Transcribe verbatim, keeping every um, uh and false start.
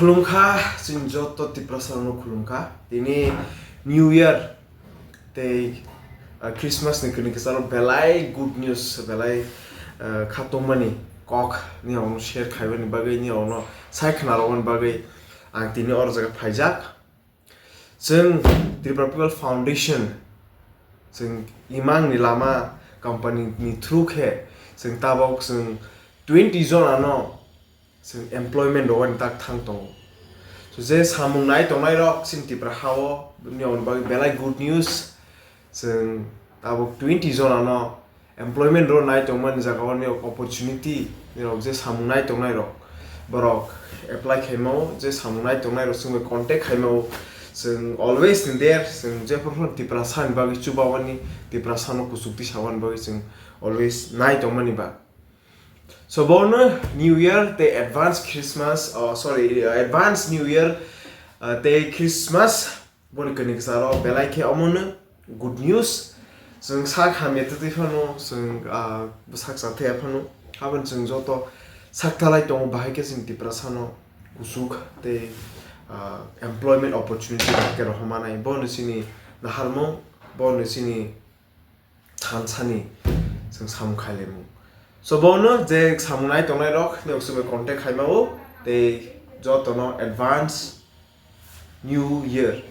Khulumkha, chini joto Tiprasa rokno khulumkha. Tini New Year tei, ah, Christmas ni kini kisalo belai good news, belai, ah, khatungmani kok ni ono share khaibani bagwi, ni ono sai khna rwmani bagwi ang tini oro jaga phaijak. Chwng Tripura People Foundation, chwng imang ni lama company ni through khe chwng tabok chwng twenty jona no chwng employment rwani tak thang tongo. So je samung nai tongnai rok chini Tripura hao, bini bagwi belai good news. Chwng tabok twenty jona no employment rw nai tongmani jaga o niyok opportunity, nirok je samung nai tongnai rok, borok apply khaimao, je samung nai tongnai rok chwng bai contact khaimao. Chwng always ni there, chwng jephru phano Tiprasa ni bagwi chubawani, Tiprasa no kuchuk twi sawani bagwi chwng always nai tongmani ba. So bono New Year tei advance Christmas, oh sorry, advance New Year, uh, tei Christmas. Boni kani kisa ro belai khe omono good news. Chwng sak hamya twtwi phano, chwng, ah, bwsak cha thaya phano, aboni chwng joto sak talai tongo, bahai khe chini Tiprasa no kuchuk tei, ah, employment opportunity bahai khe rohormanai. Bono chini naharmung, bono chini thansani chwng samung khailaimung. So bono je samung nai tongnai rok, niyok chwng bai contact khaimao, tei jotono advance New Year